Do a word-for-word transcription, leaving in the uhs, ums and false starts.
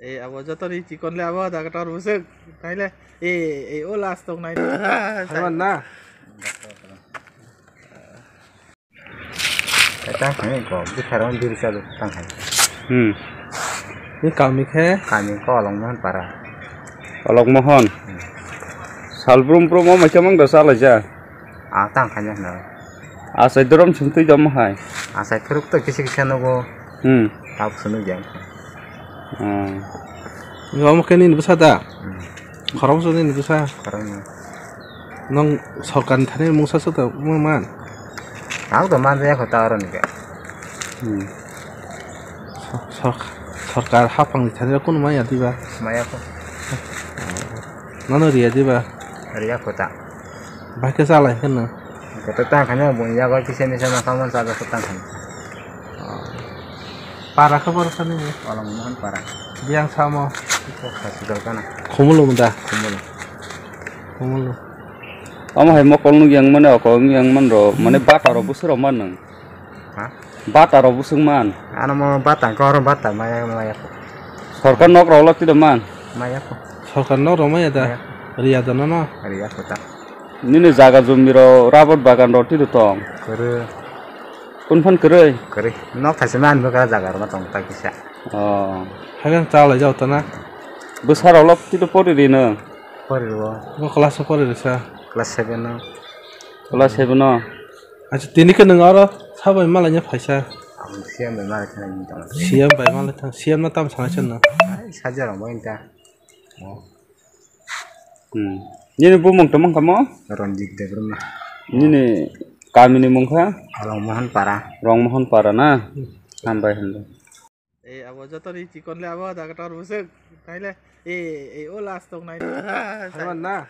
Eh, abo jotoni chikon le abo, doctor bwswk. Naile, eh, eh, o last tong nai. Haiman na? Tang khai ko, bwkha rok biri chalu tang khai. Hmm. Ni kami khe? Kami ko Olong Mohon para. Olong Mohon. Hmm. Sal brum brum o mai khe mang da chalai ja. Ah, tang khai na. Asai dorom sum twi jamo hai. Asai khuruk to kisi kisa nogo. Hmm. Tabuk sunu jang. Hmm. Omo khe nini bwsa da? Hmm. Khoroksa nini bwsa? Khoroksa. Nong sorkar ni thani mungsa sa ta mo man? Ang to man ya kota aro ni. Hmm. Sor-, sorkar, sorkar hapang ni thani kunu maya diba? Maya ko. Nono riya diba? Riya kota. Bahai khe chalai khe nwng? Kota tang khaina bunya bai kisa misa ma kaman sa da tang khaina. Para khe boro sani ni? Olong Mohon para. Biyang samo? Hospital kana. Khumulung da? Khumulung. Khumulung. Omo hai mokol nuk yang mane okol nuk yang man ro mane bata ro busur ro man nwng. Ha? Bata rok bwswk man. Ano mo bata ko oro bata maya maya ko. Sorkar nok rok lo tiro man. Maya ko. Sorkar nok rok maya da. Maya. Riya da no no. Riya ko ta. Nini jaga jumi ro rabar bagan ro tiro tong. Kore. Kun phan kwrwi? Kore. Nok thaise man bwkha jaga ro tong ta kisa. Oh. Hagan chalai jao ta na. Bwsa rok lo tiro pori ri no. Pori ro. Bo class o pori risa. Class seven o. Class seven o. Acha, tini khe nwng aro sabai malai nya phaisa? Ang C M bai malai thang nini tong. C M bai malai thang, C M no tam sanai sen no? Ai, saja rong bai ta. Hmm. Nini bumung tongmang kamo? Ranjit Debbarma. Nini kami ni mung kha? Rongmohon Para. Rongmohon Para na? Hmm. Hambai, hambai. Eh, abo jotoni chikon le abo, doctor bwswk. Naile, eh, eh, o last tong nai. Haiman na?